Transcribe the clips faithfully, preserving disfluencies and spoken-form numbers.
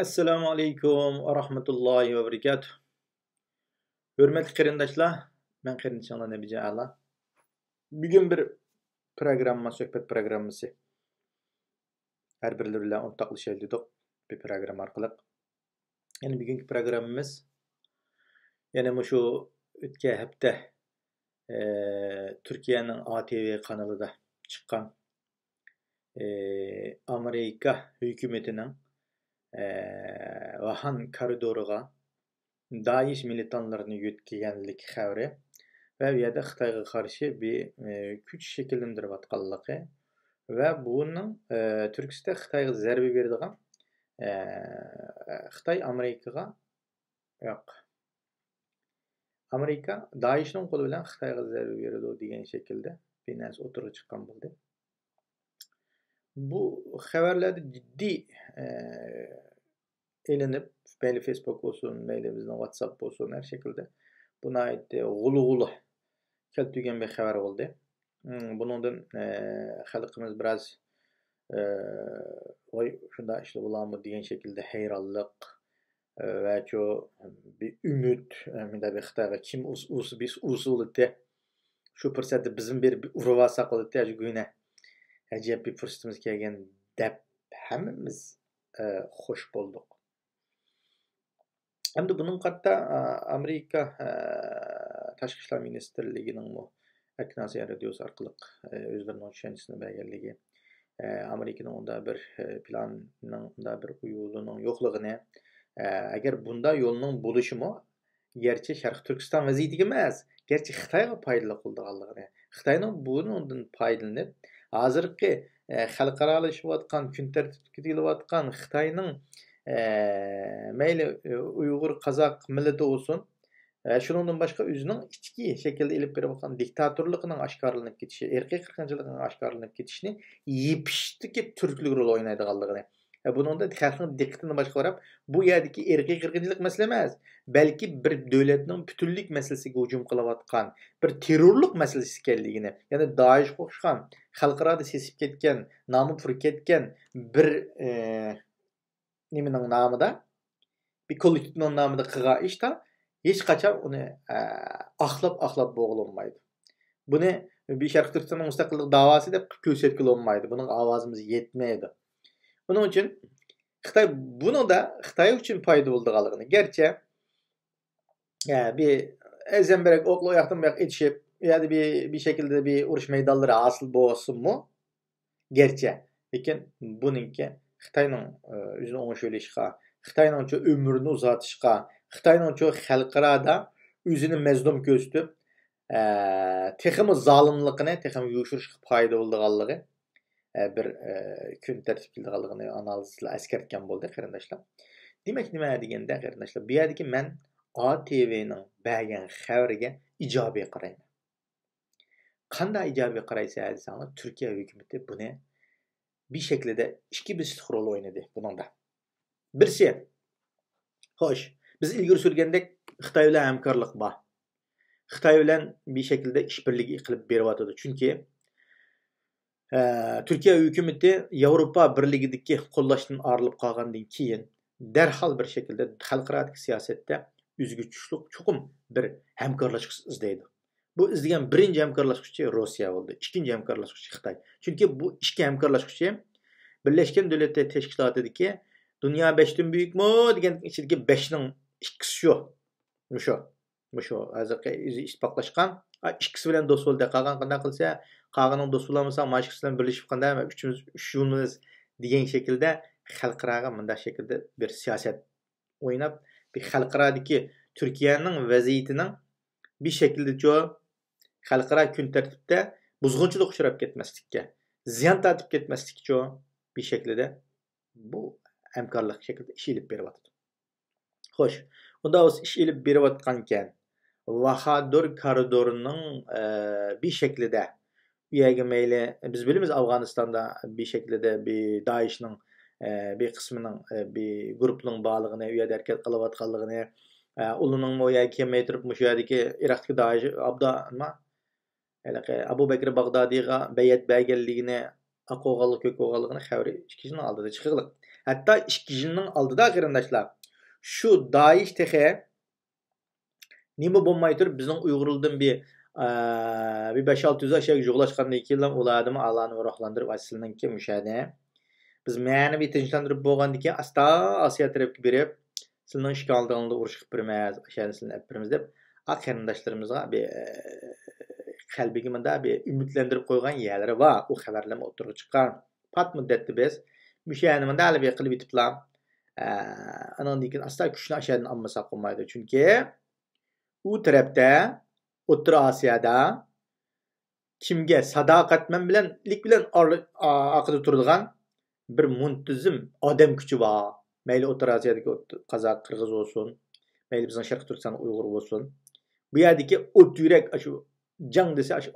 ئەسسالامۇ ئەلەيكۇم ۋە رەھمەتۇللاھى ۋە بەرىكاتۇھ. ھۆرمەتلىك قېرىنداشلار، مەن قېرىندىشىڭلار نەبىجان ئەلا. بۈگۈن بىر پروگرامما، سۆھبەت پروگراممىسى، ھەر بىرلىرى بىلەن ئورتاقلىشايلى دېدۇق بىر پروگرامما ئارقىلىق. يەنى بۈگۈنكى پروگراممىمىز يەنە مۇشۇ ئۆتكەن ھەپتە، ئە، تۈركىيەنىڭ ئا تې ۋې قانىلىدا چىققان، ئە، ئامېرىكا ھۆكۈمىتىنىڭ، ئە، ۋاھان كارىدورىغا دائىش مىلىتانلىرىنى يۆتكىگەنلىك خەۋىرى ۋە بۇ يەردە خىتايغا قارشى بىر، ئە، كۈچ شەكىللەندۈرۈۋاتقانلىقى ۋە بۇنىڭ، ئە، تۈرتكىسىدە خىتايغا زەربە بېرىدىغان، ئە، خىتاي ئامېرىكىغا، ياق، ئامېرىكا دائىشنىڭ قولى بىلەن خىتايغا زەربە بېرىدۇ دېگەن شەكىلدە بىر نەرسە ئوتتۇرىغا چىققان بولدى. بۇ خەۋەرلەردە جىددىي، ئە، ئېلىنىپ، مەيلى فېيسبۇك بولسۇن، مەيلى بىزنىڭ ۋاتساپ بولسۇن، ھەر شەكىلدە بۇ ناھايىتى غۇلغۇلا كەلتۈرگەن بىر خەۋەر بولدى. مم، بۇنىڭدىن، ئە، خەلقىمىز بىراز، ئە، ۋاي، شۇنداق ئىشلار بولامۇ دېگەن شەكىلدە ھەيرانلىق، ئە، ۋە شۇ بىر ئۈمىد، ئە، مۇنداق بىر خىتايغا كىم ئۇس-، ئۇس-، بىس-، ئۇسۇلىتى، شۇ پۇرسەتتە بىزمۇ بېرىپ بىر ئۇرۇۋالساق بولاتتى، ئەجەبگۈينە، ئەجەب بىر پۇرسىتىمىز كەلگەن دەپ ھەممىمىز، ئە، خوش بولدۇق. ھەمدە بۇنىڭغا قارىتا، ئامېرىكا، تاشقى ئىشلار مىنىستىرلىكىنىڭمۇ ئەركىن ئاسىيا رادىيوسى ئارقىلىق، ئۆزلىرىنىڭ چۈشەنچىسىنى بەرگەنلىكى، ئامېرىكىنىڭ ئۇنداق بىر، پىلانىنىڭ، ئۇنداق بىر يولىنىڭ يوقلۇقىنى، ئەگەر بۇنداق يولنىڭ بولۇشىمۇ، گەرچە شەرقىي تۈركىستان ۋەزىيىتىگە ئەمەس، گەرچە خىتايغا پايدىلىق بولىدىغانلىقىنى، خىتاينىڭ بۇنىڭدىن پايدىلىنىپ، ھازىرقى، ئە، خەلقئارالىشىۋاتقان، كۈن تەرتىپكە كېلىۋاتقان خىتاينىڭ، ئە، مەيلى، ئە، ئۇيغۇر، قازاق مىللىتى بولسۇن، ئە، شۇنىڭدىن باشقا ئۆزىنىڭ ئىچكى شەكىلدە ئېلىپ بېرىۋاتقان دىكتاتورلۇقىنىڭ ئاشكارىلىنىپ كېتىشى، ئىرقىي قىرغىنچىلىقىنىڭ ئاشكارىلىنىپ كېتىشىنى يېپىشتىكى تۈرتكىلىك رول ئوينايدىغانلىقىنى، بۇنىڭدا خەلقنىڭ دىققىتىنى باشقا قاراپ، بۇ يەردىكى ئىرقىي قىرغىنچىلىق مەسىلە ئەمەس، بەلكى بىر دۆلەتنىڭ پۈتۈنلۈك مەسىلىسىگە ھۇجۇم قىلىۋاتقان بىر تېررورلۇق مەسىلىسى ئىكەنلىكىنى، يەنى دائىشقا ئوخشىغان خەلقئارادا سېسىپ كەتكەن، نامى پۇرى كەتكەن بىر، ئە، نېمىنىڭ نامىدا، بىر كوللېكتىپنىڭ نامىدا قىلغان ئىشتا ھېچقاچان ئۇنى، ئە، ئاقلاپ، ئاقلاپ بولغىلى بولمايدۇ. بۇنى بىر شەرقىي تۈركىستاننىڭ مۇستەقىللىق داۋاسى دەپ كۆرسەتكىلى بولمايدۇ. بۇنىڭغا ئاۋازىمىز يەتمەيدۇ. ئۇنىڭ ئۈچۈن خىتاي بۇنىڭدا خىتاي ئۈچۈن پايدا بولىدىغانلىقىنى، گەرچە، ئە، بىر، ئەزەمبەرەك ئوقلار ئۇياقتىن بۇياققا ئېتىشىپ، ئۇ يەردە بىر، بىر شەكىلدە بىر ئۇرۇش مەيدانلىرى ھاسىل بولسىمۇ، گەرچە، لېكىن بۇنىڭكى خىتاينىڭ، ئە، ئۆزىنى ئوڭشىۋېلىشقا، خىتاينىڭچۇ ئۆمرىنى ئۇزارتىشقا، خىتاينىڭچۇ خەلقئارادا ئۆزىنى مەزلۇم كۆرسىتىپ، ئە، تېخىمۇ زالىملىقىنى تېخىمۇ يوشۇرۇشقا پايدا بولىدىغانلىقى، ئە، بىر، ئە، كۈن تەرتىپكە كېلىدىغانلىقىنى ئانالىزچىلار ئەسكەرتكەن بولدى، قېرىنداشلار. دېمەك، نېمە دېگەندە، قېرىنداشلار، بۇ يەردىكى مەن ئا تې ۋېنىڭ بەرگەن خەۋىرىگە ئىجابىي قارايمەن. قانداق ئىجابىي قارايسىز دېسەڭلار، تۈركىيە ھۆكۈمىتى بۇنى بىر شەكىلدە ئىككى بېسىقلىق رول ئوينىدى بۇنىڭدا. بىرسى، خوش، بىز ئىلگىرى سۈرگەندەك خىتاي بىلەن ھەمكارلىق بار. خىتاي بىلەن بىر شەكىلدە ئىش بىرلىكى قىلىپ بېرىۋاتىدۇ. چۈنكى، ئە، تۈركىيە ھۆكۈمىتى ياۋروپا بىرلىكىدىكى قوللاشتىن ئايرىلىپ قالغاندىن كېيىن، دەرھال بىر شەكىلدە خەلقئارادىكى سىياسەتتە ئۆزگىچىلىك، چوقۇم بىر ھەمكارلاشقۇچى ئىزدەيدۇ. بۇ ئىزدىگەن بىرىنچى ھەمكارلاشقۇچى روسىيە بولدى، ئىككىنچى ھەمكارلاشقۇچى خىتاي. چۈنكى بۇ ئىككى ھەمكارلاشقۇچى بىرلەشكەن دۆلەتلەر تەشكىلاتىدىكى دۇنيا بەشتىن بۈيۈكمۇ دېگەن ئىچىدىكى بەشنىڭ ئىككىسى شۇ. مۇشۇ. مۇشۇ ھازىرقى ئۆزى ئىتتىپاقلاشقان. ئا، ئىككىسى بىلەن دوست بولدى، قالغان قانداق قىلسا، قالغىنىڭ دوست بولالمىساڭ، مانا ئىككىسى بىلەن بىرلىشىپ قانداق، ئۈچىمىز، ئۈچ يولىمىز دېگەن شەكىلدە خەلقئاراغا مۇنداق شەكىلدە بىر سىياسەت ئويناپ، بىر خەلقئارادىكى تۈركىيەنىڭ ۋەزىيىتىنىڭ بىر شەكىلدىچۇ خەلقئارا كۈن تەرتىپتە بۇزغۇنچىلىققا ئۇچراپ كەتمەسلىككە، زىيان تارتىپ كەتمەسلىككىچۇ بىر شەكىلدە بۇ ھەمكارلىق شەكلىدە ئىش ئېلىپ بېرىۋاتىدۇ. خوش، ئۇنداق بولسا ئىش ئېلىپ بېرىۋاتقانكەن، ۋاھادۇر كارىدورنىڭ، ئە، بىر شەكلىدە ئۇ يەرگە مەيلى، بىز بىلىمىز ئافغانىستاندا بىر شەكلىدە بىر دائىشنىڭ، ئە، بىر قىسمىنىڭ، ئە، بىر گۇرۇپپىنىڭ بارلىقىنى، ئۇ يەردە ھەرىكەت قىلىۋاتقانلىقىنى، ئە، ئۇلارنىڭمۇ ئۇ يەرگە كەلمەي تۇرۇپ مۇشۇ يەردىكى ئىراقتىكى دائىش ئابدا-، نېمە؟ ھېلىقى ئەبۇ بەكرى باغدادىغا بەيئەت بەرگەنلىكىنى ئاق ئوغانلىق، كۆك ئوغانلىقىنى خەۋىرى ئىككى يىلنىڭ ئالدىدا چىقىغلىق. ھەتتا ئىككى يىلنىڭ ئالدىدا، قېرىنداشلار، شۇ دائىش تېخى نېمە بولماي تۇرۇپ، بىزنىڭ ئۇيغۇرلاردىن بىر، ئە، بىر بەش-ئالتە يۈز ئاشۇ يەرگە جۇغلاشقاندىن كېيىنلا، ئۇلار ئادىمى ئالانى روھلاندۇرۇپ، ئاشۇ سىلىنىڭكى مۇشۇ يەردە. بىز مەنىۋى تىنچلاندۇرۇپ بولغاندىن كېيىن، ئاستا ئاسىيا تەرەپكە بېرىپ، سىلىنىڭ ئىككى ئالدىڭلاردا ئۇرۇش قىلىپ بېرىمىز، ئاشۇ يەردىن سىلىنى ئەپ بېرىمىز دەپ، ئا، قېرىنداشلىرىمىزغا بىر، ئە، قەلبىگە مۇنداق بىر ئۈمىدلەندۈرۈپ قويغان يەرلىرى بار. ئۇ خەۋەرلەرمۇ ئوتتۇرىغا چىققان. پات مۇددەتتە بىز مۇشۇ يەرنى مۇنداق ھېلى بىر قىلىپ ئېتىپلا، ئە، ئانىڭدىن كېيىن ئاستا كۈچنى ئاشۇ يەردىن ئالمىساق بولمايدۇ. چۈنكى ئۇ تەرەپتە، ئوتتۇرا ئاسىيادا كىمگە ساداقەتمەن بىلەن، لىك بىلەن ئار-، ئا-، ئارقىدا تۇرىدىغان بىر مۇنتىزىم ئادەم كۈچى بار. مەيلى ئوتتۇرا ئاسىيادىكى ئوت-، قازاق، قىرغىز بولسۇن، مەيلى بىزنىڭ شەرقىي تۈركىستان ئۇيغۇر بولسۇن. بۇ يەردىكى ئوت يۈرەك، ئاشۇ جەڭ دېسە، ئاشۇ،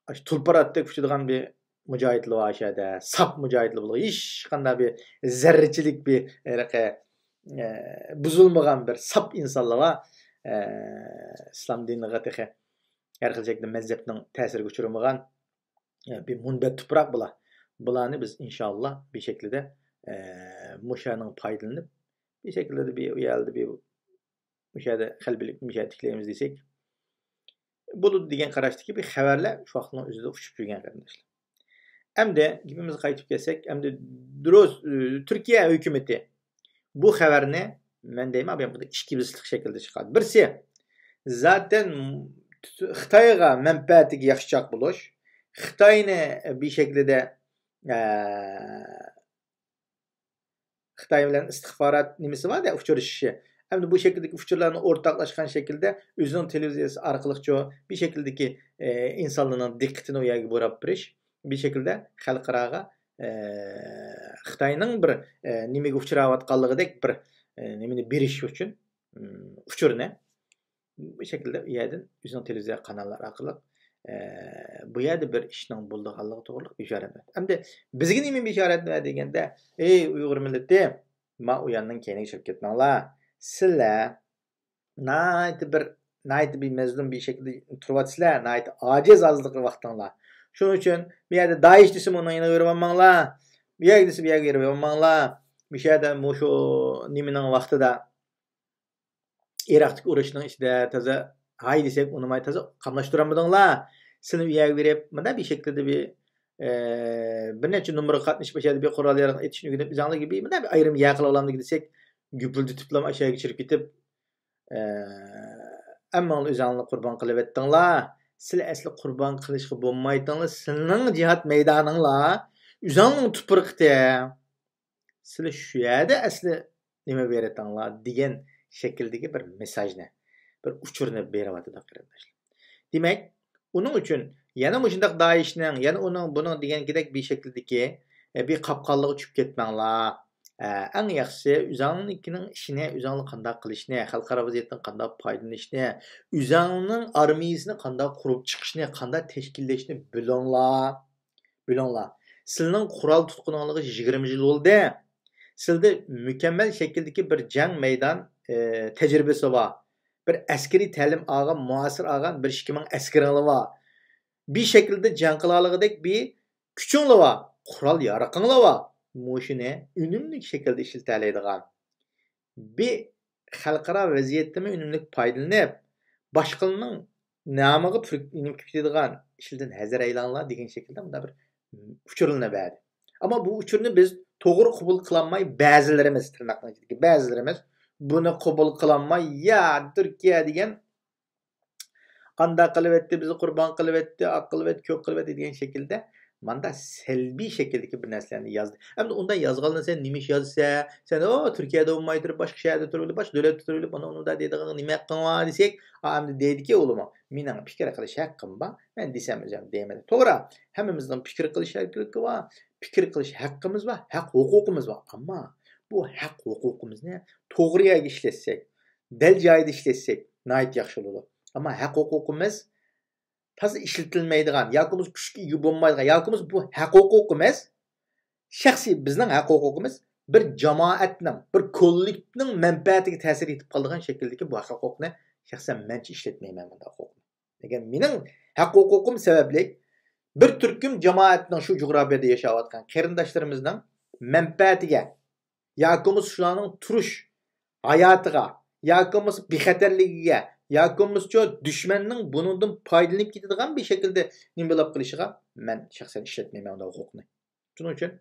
ئاشۇ تۇلپار ئاتتەك ئۇچىدىغان بىر مۇجاھىدلار بار ئاشۇ يەردە. ساپ مۇجاھىدلار بولىدۇ. ھېچقانداق بىر زەررىچىلىك بىر ھېلىقى، ئە، بۇزۇلمىغان بىر ساپ ئىنسانلار بار. ئە، ئىسلام دىنىغا تېخى ھەر خىل شەكىلدە مەزھەپنىڭ تەسىرىگە ئۇچرىمىغان، ئە، بىر مۇنبەت تۇپراق بۇلار. بۇلارنى بىز ئىنشاللا بىر شەكىلدە، ئە، مۇشۇنىڭ پايدىلىنىپ، بىر شەكىلدە بىر ئۇ يەردە بىر مۇشۇ يەردە غەلىبىلىك مۇشۇ يەردە تىكلەيمىز دېسەك بولىدۇ دېگەن قاراشتىكى بىر خەۋەرلەر شۇ ۋاقىتنىڭ ئۆزىدە ئۇچۇپ يۈرگەن، قېرىنداشلار. ئەمدى گېپىمىزگە قايتىپ كەلسەك، ئەمدى دۇرۇس، ئى، تۈركىيە ھۆكۈمىتى بۇ خەۋەرنى، مەن دەيمەن، بۇ يەردە ئىككى بېسىقلىق شەكلىدە چىقاردى. بىرسى، زاتەن خىتايغا مەنپەئەتىگە ياخشىچاق بولۇش، خىتاينى بىر شەكلىدە، ئە، خىتاي بىلەن ئىستىخبارات نېمىسى بار-دە، ئۇچرىشىشى. ئەمدى بۇ شەكىلدىكى ئۇچۇرلارنى ئورتاقلاشقان شەكىلدە ئۆزىنىڭ تېلېۋىزىيەسى ئارقىلىقچۇ بىر شەكىلدىكى، ئى، ئىنسانلارنىڭ دىققىتىنى ئۇ يەرگە بۇراپ بېرىش، بىر شەكىلدە خەلقئاراغا، ئى، خىتاينىڭ بىر، ئى، نېمىگە ئۇچراۋاتقانلىقىدەك بىر، ئى، نېمىنى بېرىش ئۈچۈن، ئىم، ئۇچۇرنى بۇ شەكىلدە ئۇ يەردىن ئۆزىنىڭ تېلېۋىزىيە قاناللىرى ئارقىلىق، ئە، بۇ يەردە بىر ئىشنىڭ بولىدىغانلىقى توغرىلىق بېشارەت بەردى. ئەمدى بىزگە نېمە بېشارەت بەردى دېگەندە، ئەي ئۇيغۇر مىللىتى، ما ئۇ ياننىڭ كەينىگە چۈشۈپ كەتمەڭلار. سىلەر ناھايىتى بىر، ناھايىتى بىر مەزلۇم بىر شەكىلدە تۇرۇۋاتىسىلەر، ناھايىتى ئاجىز ھازىرقى ۋاقتىڭلار. شۇنىڭ ئۈچۈن بۇ يەردە دائىش دېسە ئۇنىڭ يېنىغا بېرىۋالماڭلار. بۇ يەرگە دېسە بۇ يەرگە بېرىۋالماڭلار. مۇشۇ يەردە مۇشۇ نېمىنىڭ ۋاقتىدا ئىراقتىكى ئۇرۇشنىڭ ئىچىدە تازا ھاي دېسەك ئۇنىماي، تازا قاملاشتۇرالمىدىڭلار. سىلىنى ئۇ يەرگە بېرىپ، مۇنداق بىر شەكىلدە بىر، ئە، بىر نەچچە نومۇرغا قاتنىشىپ، ئاشۇ يەردە بىر قورال ياراغ ئېتىشنى ئۆگىنىپ، ئۆزۈڭلارگە بىر مۇنداق بىر ئايرىم يەر قىلىۋالامدىكىن دېسەك، گۈپۈلدىتىپلا ئاشۇ يەرگە چىرىپ كېتىپ، ئە، ھەممىڭلار ئۆزۈڭلارنى قۇربان قىلىۋەتتىڭلار. سىلەر ئەسلى قۇربان قىلىشقا بولمايتتىڭلار. سىلىنىڭ جىھاد مەيدانىڭلار ئۆزۈڭنىڭ تۇپرىقىدا. سىلەر شۇ يەردە ئەسلى نېمە بېرىتىڭلار دېگەن شەكىلدىكى بىر مېساژنى، بىر ئۇچۇرنى بېرىۋاتىدۇ، قېرىنداشلار. دېمەك، ئۇنىڭ ئۈچۈن يەنە مۇشۇنداق دائىشنىڭ، يەنە ئۇنىڭ، بۇنىڭ دېگەنكىدەك بىر شەكىلدىكى، ئە، بىر قاپقانلىققا چۈشۈپ كەتمەڭلار. ئە، ئەڭ ياخشىسى ئۆزۈڭنىڭكىنىڭ ئىشىنى، ئۆزۈڭلار قانداق قىلىشنى، خەلقئارا ۋەزىيەتتىن قانداق پايدىلىنىشنى، ئۆزۈڭنىڭ ئارمىيىسىنى قانداق قۇرۇپ چىقىشنى، قانداق تەشكىللەشنى بىلىڭلار. بىلىڭلار، سىلىنىڭ قورال تۇتقىنىڭلارغا يىگىرمە يىل بولدى. سىلىدە مۇكەممەل شەكىلدىكى بىر جەڭ مەيدان، ئى، تەجرىبىسى بار. بىر ئەسكىرىي تەلىم ئالغان، مۇھاسىرە ئالغان بىر ئىككى مىڭ ئەسكىرىڭلار بار. بىر شەكىلدە جەڭ قىلالىغۇدەك بىر كۈچۈڭلار بار، قورال يارىقىڭلار بار. مۇشۇنى ئۈنۈملۈك شەكىلدە ئىشلىتەلەيدىغان، بىر خەلقئارا ۋەزىيەتتىنمۇ ئۈنۈملۈك پايدىلىنىپ، باشقىلارنىڭ نامىغا پۈرك-، ئېلىپ كېتىدىغان ئىشلىرىدىن ھەزەر ئەيلەڭلار دېگەن شەكىلدە مۇنداق بىر ئۇچۇرلىرىنى بەردى. ئەمما بۇ ئۇچۇرنى بىز توغرا قوبۇل قىلالماي، بەزىلىرىمىز، تىرناقنىڭ ئىچىدىكى بەزىلىرىمىز بۇنى قوبۇل قىلالماي، يا تۈركىيە دېگەن ئانداق قىلىۋەتتى، بىزنى قۇربان قىلىۋەتتى، ئاق قىلىۋەتتى، كۆك قىلىۋەتتى دېگەن شەكىلدە ماندا سەلبىي شەكىلدىكى بىر نەرسىلەرنى يازدى. ئەمدى ئۇنداق يازغاندا سەن نېمە ئىش يازىسەن؟ سەن، ئو، تۈركىيەدە بولماي تۇرۇپ، باشقا شەھەردە تۇرۇۋېلىپ، باشقا دۆلەتتە تۇرۇۋېلىپ، ئۇنى ئۇندا دەيدىغان نېمە ھەققىڭ بار دېسەك، ئا، ئەمدى دەيدىكى ئۇلىمۇ، مېنىڭ پىكىر قىلىش ھەققىم بار، مەن دېسەم ئۆزۈم دەيمەن. توغرا، ھەممىمىزنىڭ پىكىر قىلىش ئەركىنلىكى بار، پىكىر قىلىش ھەققىمىز بار، ھەق ھوقۇقىمىز بار. ئەمما بۇ ھەق ھوقۇقىمىزنى توغرا يەرگە ئىشلەتسەك، دەل جايىدا ئىشلەتسەك، ناھايىتى ياخشى بولىدۇ. ئەمما ھەق ھوقۇقىمىز تازا ئىشلىتىلمەيدىغان ياكى بولمىسا كۈچكە ئىگە بولمايدىغان ياكى بولمىسا بۇ ھەق ھوقۇقىمىز، شەخسىي بىزنىڭ ھەق ھوقۇقىمىز بىر جامائەتنىڭ، بىر كوللېكتىپنىڭ مەنپەئەتىگە تەسىر يېتىپ قالىدىغان شەكىلدىكى بۇ ھەق ھوقۇقنى شەخسەن مەنچە ئىشلەتمەيمەن بۇنداق ھوقۇقنى. لېكىن مېنىڭ ھەق ھوقۇقۇم سەۋەبلىك بىر تۈركۈم جامائەتنىڭ، شۇ جۇغراپىيەدە ياشاۋاتقان قېرىنداشلىرىمىزنىڭ مەنپەئەتىگە ياكى بولمىسا شۇلارنىڭ تۇرۇش ھاياتىغا ياكى بولمىسا بىخەتەرلىكىگە ياكى بولمىسا دۈشمەننىڭ بۇنىڭدىن پايدىلىنىپ كېتىدىغان بىر شەكىلدە نېمە بولۇپ قېلىشىغا مەن شەخسەن ئىشلەتمەيمەن ئۇنداق ھوقۇقنى. شۇنىڭ ئۈچۈن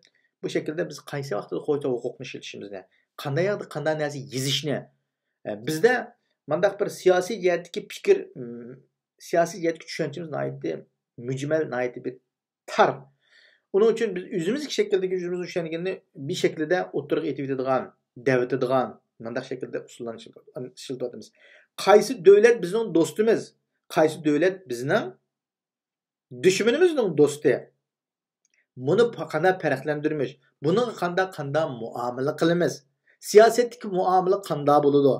بۇ شەكىلدە بىز قايسى ۋاقىتتا قويسا ھوقۇقنى ئىشلىتىشىمىزنى، قانداق يەردە قانداق نەرسە يېزىشنى، ئە، بىزدە مانداق بىر سىياسىي جەھەتتىكى پىكىر، ئىم، سىياسىي جەھەتتىكى چۈشەنچىمىز ناھايىتى مۈجمەل، ناھايىتى بىر تار. ئۇنىڭ ئۈچۈن بىز ئۆزىمىزدىكى شەكىلدىكى ئۆزىمىزنىڭ چۈشەنگىنىنى بىر شەكىلدە ئوتتۇرىغا ئېتىۋېتىدىغان، دەۋېتىدىغان مانداق شەكىلدە ئۇسۇللارنى ئىشلىتىۋاتىمىز. قايسى دۆلەت بىزنىڭ دوستىمىز؟ قايسى دۆلەت بىزنىڭ دۈشمىنىمىزنىڭ دوستى؟ بۇنى پا-، قانداق پەرقلەندۈرمىش؟ بۇنىڭغا قانداق، قانداق مۇئامىلە قىلىمىز؟ سىياسەتتىكى مۇئامىلە قانداق بولىدۇ؟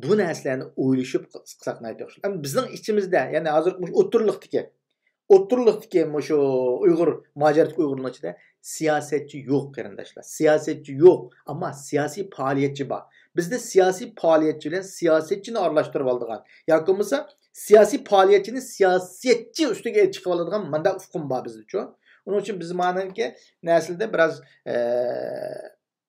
بۇ نەرسىلەرنى ئويلىشىپ قىلساق ناھايىتى ياخشى. ئەمما بىزنىڭ ئىچىمىزدە، يەنى ھازىر مۇشۇ ئوتتۇرىلىقتىكى، ئوتتۇرىلىقتىكى مۇشۇ ئۇيغۇر، مۇھاجىرەتتىكى ئۇيغۇرلارنىڭ ئىچىدە سىياسەتچى يوق، قېرىنداشلار. سىياسەتچى يوق، ئەمما سىياسىي پائالىيەتچى بار. بىزدە سىياسىي پائالىيەتچى بىلەن سىياسەتچىنى ئارىلاشتۇرۇۋالىدىغان ياكى بولمىسا سىياسىي پائالىيەتچىنى سىياسەتچى ئۈستىگە چىقىۋالىدىغان مانداق ئۇقۇم بار بىزدىچۇ. ئۇنىڭ ئۈچۈن بىز مانىڭكى نەرسىلەردە بىراز، ئە،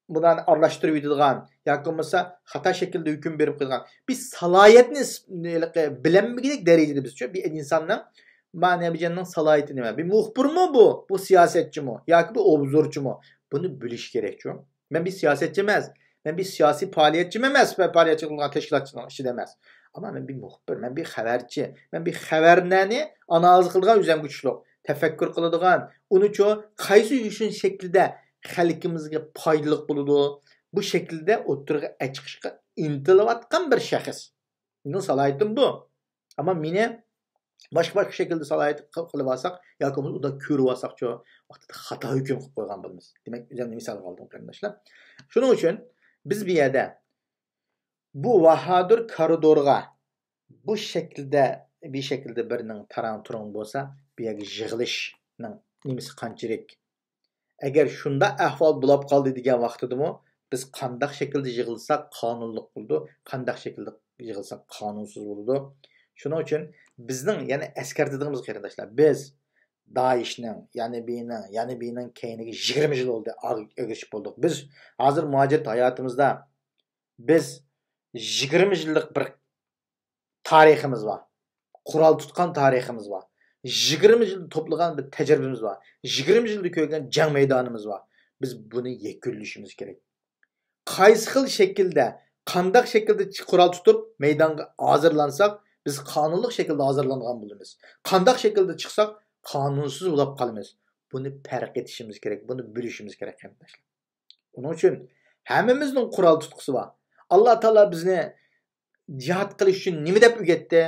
بۇلارنى ئارىلاشتۇرۇپ يېتىدىغان ياكى بولمىسا خاتا شەكىلدە ھۆكۈم بېرىپ قويىدىغان بىر سالاھىيەتنى س-، ھېلىقى بىلەلمىگۈدەك دەرىجىدە بىزچۇ بىر ئىنساننىڭ، ما نەبىجاننىڭ سالاھىيىتى نېمە؟ بىر مۇخبىرمۇ بۇ؟ بۇ سىياسەتچىمۇ؟ ياكى بىر ئوبزورچىمۇ؟ بۇنى بىلىش كېرەكچۇ. مەن بىر سىياسەتچى ئەمەس. مەن بىر سىياسىي پائالىيەتچىمۇ ئەمەس. پائالىيەتچى قىلغان تەشكىلاتچىنىڭ ئىچىدە ئەمەس. ئەمما مەن بىر مۇخبىر، مەن بىر خەۋەرچى، مەن بىر خەۋەرلەرنى ئانالىز قىلىدىغان ئۆزۈمگە كۈچلۈك، تەپەككۇر قىلىدىغان، ئۇنىچۇ قايسى يوشۇن شەكلىدە خەلقىمىزگە پايدىلىق بولىدۇ، بۇ شەكىلدە ئوتتۇرىغا چىقىشقا ئىنتىلىۋاتقان بىر شەخس. مېنىڭ سالاھىيىتىم بۇ. ئەمما مېنى باشقا، باشقا شەكىلدە سالاھىيەت قىل-، قىلىپ ئالساق ياكى بولمىسا ئۇنداق كۆرۈپ ئالساقچۇ، ۋاقتىدا خاتا ھۆكۈم قىلىپ قويغان بولىمىز. دېمەك، ئۆزۈمنى مىسالغا ئالدىم، قېرىنداشلار. شۇنىڭ ئۈچۈن بىز بۇ يەردە بۇ ۋاھادۇر كارىدورغا بۇ شەكىلدە، بىر شەكىلدە بىرنىڭ تاراڭ-تۇرۇڭ بولسا، بۇ يەرگە يىغىلىشنىڭ نېمىسى قانچىلىك؟ ئەگەر شۇنداق ئەھۋال بولاپ قالدى دېگەن ۋاقتىدىمۇ بىز قانداق شەكىلدە يىغىلساق قانۇنلۇق بولىدۇ، قانداق شەكىلدە يىغىلساق قانۇنسىز بولىدۇ. شۇنىڭ ئۈچۈن بىزنىڭ يەنە ئەسكەرتىدىغىنىمىز، قېرىنداشلار، بىز دائىشنىڭ، يەنە بىنىڭ، يەنە بىنىڭ كەينىگە يىگىرمە يىل بولدى، ئاغ-، ئەگىشىپ بولدۇق. بىز ھازىر مۇھاجىرەت ھاياتىمىزدا بىز يىگىرمە يىللىق بىر تارىخىمىز بار. قورال تۇتقان تارىخىمىز بار. يىگىرمە يىلدا توپلىغان بىر تەجرىبىمىز بار. يىگىرمە يىلدا كۆرگەن جەڭ مەيدانىمىز بار. بىز بۇنى يەكۈنلىشىمىز كېرەك. قايسى خىل شەكىلدە، قانداق شەكىلدە چى-، قورال تۇتۇپ مەيدانغا ھازىرلانساق، بىز قانۇنلۇق شەكىلدە ھازىرلانغان بولىمىز. قانداق شەكىلدە چىقساق، قانۇنسىز بولاپ قالىمىز. بۇنى پەرق ئېتىشىمىز كېرەك، بۇنى بىلىشىمىز كېرەك، قېرىنداشلار. ئۇنىڭ ئۈچۈن ھەممىمىزنىڭ قورال تۇتقۇسى بار. ئاللا تائالا بىزنى جىھاد قىلىش ئۈچۈن نېمە دەپ ئۆگەتتى؟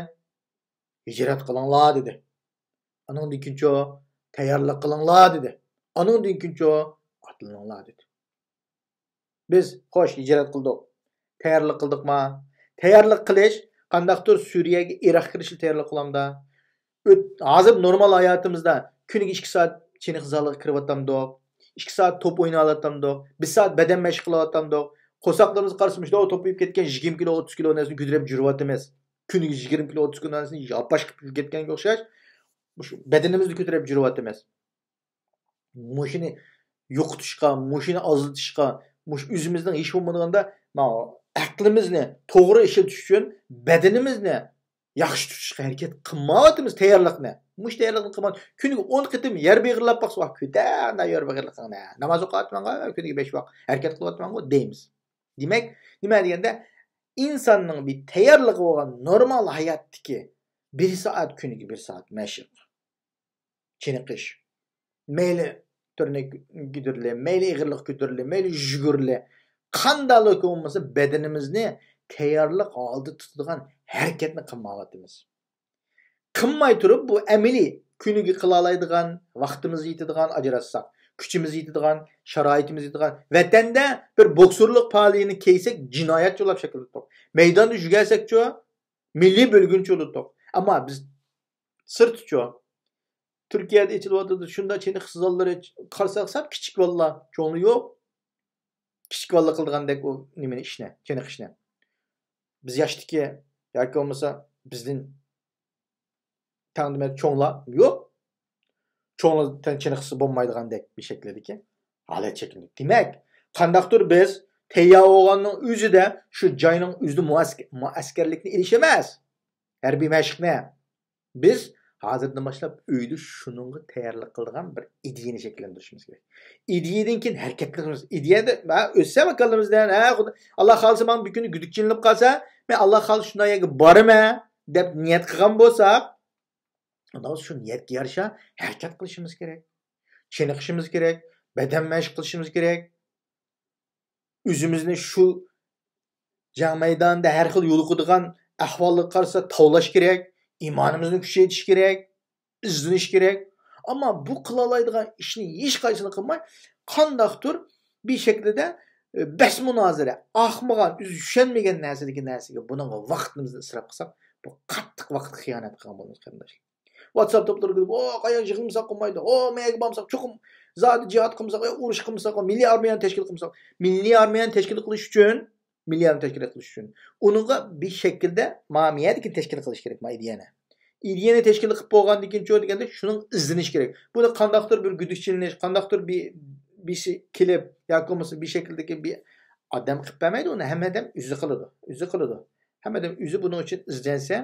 ھىجرەت قىلىڭلار دېدى. ئانىڭدىن كېيىنچۇ تەييارلىق قىلىڭلار دېدى. ئانىڭدىن كېيىنچۇ ئاتلىنىڭلار دېدى. بىز، خوش، ھىجرەت قىلدۇق. تەييارلىق قىلدۇقما؟ تەييارلىق قىلىش قانداقتۇر سۈرىيەگە، ئىراققا كىرىشكە تەييارلىق قىلامدا؟ ئۆت-، ھازىر نورمال ھاياتىمىزدا كۈنىگە ئىككى سائەت چېنىقىش زالىغا كىرىۋاتامدۇق؟ ئىككى سائەت توپ ئويناۋاتامدۇق؟ بىر سائەت بەدەن مەشىق قىلىۋاتامدۇق؟ قورساقلىرىمىزغا قارىسا، مۇشۇنداق توپىيىپ كەتكەن يىگىرمە كىلو، ئوتتۇز كىلو نەرسىنى كۆتۈرۈپ يۈرۈۋاتىمىز. كۈنىگە يىگىرمە كىلو، ئوتتۇز كىلو نەرسىنى ياپاشقا كېتىپ كەتكەنگە ئوخشاش، مۇشۇ بەدىنىمىزنى كۆتۈرۈپ يۈرۈۋاتىمىز. مۇشۇنى يوقىتىشقا، مۇشۇنى ئازلىتىشقا، مۇشۇ ئۆزىمىزنىڭ ھېچ بولمىغاندا، مانا، ئەقلىمىزنى توغرا ئىشلىتىش ئۈچۈن بەدىنىمىزنى ياخشى تۇتۇشقا ھەرىكەت قىلمايۋاتىمىز، تەييارلىقنى. مۇشۇ تەييارلىقنى قىلماي، كۈنىگە ئون قېتىم يەر بېغىرلاپ باقسا، ۋاھ، كۆتەر، يەر بېغىرلىقىڭنى، ناماز ئوقۇۋاتىمەنغۇ، كۈنىگە بەش ۋاق ھەرىكەت قىلىۋاتىمەنغۇ دەيمىز. دېمەك، نېمە دېگەندە، ئىنساننىڭ بىر تەييارلىقى بولغان نورمال ھاياتتىكى بىر سائەت، كۈنىگە بىر سائەت مەشىق، چېنىقىش، مەيلى تۈرنى كۆتۈرىلى، مەيلى ئېغىرلىق كۆتۈرىلى، مەيلى يۈگۈرۈلى، قانداقلا بولمىسا بەدىنىمىزنى تەييارلىق ھالدا تۇتىدىغان ھەرىكەتنى قىلمايۋاتىمىز. قىلماي تۇرۇپ بۇ ئەمەلىي كۈنىگە قىلالايدىغان، ۋاقتىمىز يېتىدىغان، ئاجراتساق، كۈچىمىز يېتىدىغان، شارائىتىمىز يېتىدىغان، ۋەتەندە بىر بوكسورلۇق پالىيىنى كىيسەك جىنايەتچى بولاپ شەكىللىنىپ تۇرۇپ، مەيداندا يۈگۈرسەكچۇ مىللىي بۆلگۈنچى بولۇپ تۇرۇپ. ئەمما بىز سىرتىچۇ، تۈركىيەدە ئېچىلىۋاتىدۇ، شۇنداق چېنىقىش زاللىرى، قارىساق سەپ كىچىك بالىلار، چوڭلار يوق. كىچىك بالىلار قىلىدىغاندەك ئۇ نېمىنى، ئىشنى، چېنىقىشنى. بىز ياشتىكى ياكى بولمىسا بىزدىن تەڭدىمەس چوڭلار يوق. چوڭلار چېنىقسا بولمايدىغاندەك بىر شەكىلدىكى ھالەت شەكىللىنىدۇ. دېمەك، قانداقتۇر بىز تەييار بولغاننىڭ ئۆزىدە شۇ جاينىڭ ئۆزىدە مۇئەسكەرلىكنى ئېلىش ئەمەس، ھەربىي مەشىقنى. بىز ھازىردىن باشلاپ ئۆيدە شۇنىڭغا تەييارلىق قىلىدىغان بىر ئىدىيەنى شەكىللەندۈرۈشىمىز كېرەك. ئىدىيەدىن كېيىن ھەرىكەت قىلىمىز. ئىدىيەدە، ھە، ئۆتسە كاللىمىزدىن، ھە، خۇدا، ئاللا خالىسا ماڭا بىر كۈنى گۈدۈك چېلىنىپ قالسا، مەن ئاللا خالىسا شۇنداق يەرگە بارىمەن دەپ نىيەت قىلغان بولساق، ئۇنداق شۇ نىيەتكە يارىشا ھەرىكەت قىلىشىمىز كېرەك. چېنىقىشىمىز كېرەك. بەدەن مەشىق قىلىشىمىز كېرەك. ئۆزىمىزنى شۇ جەڭ مەيدانىدا ھەر خىل يولۇقىدىغان ئەھۋاللارغا قارىسا تاۋلاش كېرەك، ئىمانىمىزنى كۈچەيتىش كېرەك، ئىزدىنىش كېرەك. ئەمما بۇ قىلالايدىغان ئىشنى ھېچقايسىنى قىلماي، قانداقتۇر بىر شەكىلدە، ئە، بەس مۇنازىرە، ئاقمىغان، ئۆزى چۈشەنمىگەن نەرسىدىكى نەرسىگە بۇنىڭغا ۋاقتىمىزنى ئىسراپ قىلساق، بۇ قاتتىق ۋاقىتقا خىيانەت قىلغان بولىمىز، قېرىنداشلار. ۋاتساپ توپلىرىغا كىرىپ، ئو، قاياق يىغمىساق بولمايدۇ. ئو، مەيەگە بارمىساق چوقۇم زادى جىھاد قىلمىساق، ئۇرۇش قىلمىساق، مىللىي ئارمىيەنى تەشكىل قىلمىساق. مىللىي ئارمىيەنى تەشكىل قىلىش ئۈچۈن، مىللىي ئارمىيەنى تەشكىل قىلىش ئۈچۈن ئۇنىڭغا بىر شەكىلدە، ما مەيەدىكى تەشكىل قىلىش كېرەك، ما ئىدىيەنى. ئىدىيەنى تەشكىل قىلىپ بولغاندىن كېيىن چۇ دېگەندە شۇنىڭ ئىزدىنىش كېرەك. بۇنى قانداقتۇر بىر گۈدۈك چېلىنىش، قانداقتۇر بىر، بىرسى كېلىپ ياكى بولمىسا بىر شەكىلدىكى بىر ئادەم قىلىپ بەرمەيدۇ، ئۇنى ھەممە ئادەم ئۆزى قىلىدۇ. ئۆزى قىلىدۇ. ھەممە ئادەم ئۆزى بۇنىڭ ئۈچۈن ئىزدەنسە،